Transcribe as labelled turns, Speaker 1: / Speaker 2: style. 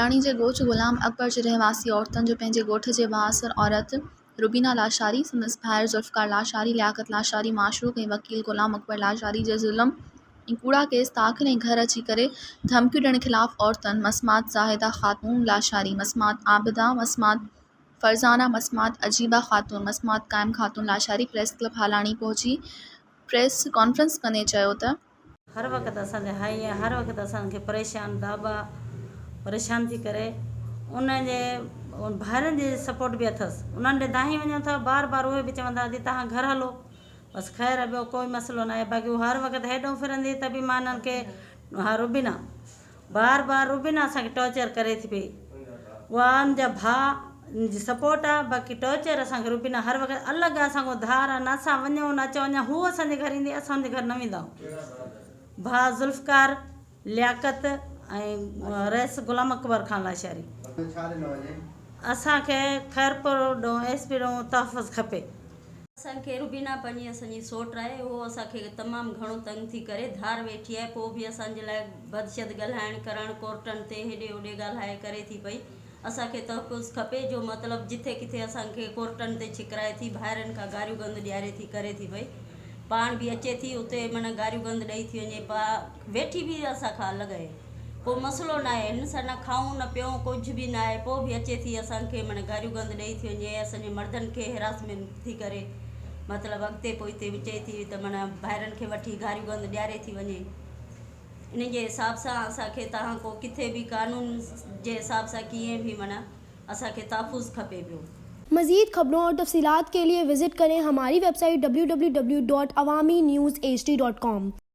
Speaker 1: هالاڻي جي ڳوٺ غلام اڪبر جي رهواسي عورتن جو پنهنجي ڳوٺ جي بااثر عورت روبينا لاشاري، سندس ڀائر ذوالفقار لاشاري، لياقت لاشاري، معشوق ۽ وڪيل غلام اڪبر لاشاري جي ظلم ۽ ڪوڙا ڪيس داخل ۽ گهر اچي ڪري ڌمڪيون ڏيڻ خلاف عورتن مسمات زاهده خاتون لاشاري، مسمات عابده، مسمات فرزانه، مسمات عجيبه خاتون، مسمات قائم خاتون لاشاري پريس ڪلب هالاڻي پهچي پريس ڪانفرنس ڪندي چيو ته.
Speaker 2: هر وقت اسان تي هائي ۽ هر وقت اسان کي پريشان داٻا پريشان ٿي ڪري ان جي ڀائرن جي سپورٽ به اٿس انهن ڏي دانهين وڃون ٿا بار بار اهي به چون ٿا ادي تهان گهر هلو بس خير آهي ٻيو ڪوئي مسئلو ناهي باقي هو هر وقت هيڏو ڦرندي ته به مان انهن کي ها روبينا بار بار روبينا اسان کي ٽارچر ڪري ٿي پئي اها ان جا ڀاء ان جي سپورٽ آ باقي ٽارچر اسان کي روبينا هر وقت الڳ آ اسان کان ڌار آ نه اسان وڃون نه اچون اڃا هو اسان جي گهر ايندي اسان ان جي گهر نه ويندا آهيون ڀاء ذوالفقار لياقت ۽ رئيس غلام اڪبر خان لاشاري اسان کي خيرپور ڏون ايس پي ڏون تحفظ کپي.
Speaker 3: اسان کي روبينا پنهنجي اسان جي سوٽ آهي اهو اسان کي تمام گهڻو تنگ ٿي ڪري ڌار ويٺي آهي پوء به اسان جي لاء بد شد ڳالهائڻ ڪرڻ ڪورٽن تي هيڏي هوڏي ڳالهائي ڪري ٿي پئي اسان کي تحفظ کپي جو مطلب جٿي ڪٿي اسان کي ڪورٽن تي ڇڪرائي ٿي ڀائرن کان گاريون گند ڏياري ٿي ڪري ٿي پئي پاڻ به اچي ٿي اتي معنيٰ گاريون گند ڏئي ٿي وڃي پا ويٺي به اسان کان الڳ آهي. ڪو مسئلو ناهي هن سان نه کائون نه پيئون ڪجهه به ناهي پوء به اچي ٿي اسان کي معنيٰ گاريون گند ڏئي ٿي وڃي اسان جي مردن کي هراسمينٽ ٿي ڪري مطلب اڳتي پوئتي به چئي ٿي ته معنيٰ ڀائرن کي وٺي گاريون گند ڏياري ٿي وڃي ان جي حساب سان اسان کي تهان ڪو ڪٿي به قانون جي حساب سان ڪيئن به معنيٰ اسان کي تحفظ کپي پيو.
Speaker 4: مزيد خبرون اور تفصيلات کے لئے وزٽ ڪرين ھماري web site www.awamiNewsHD.com.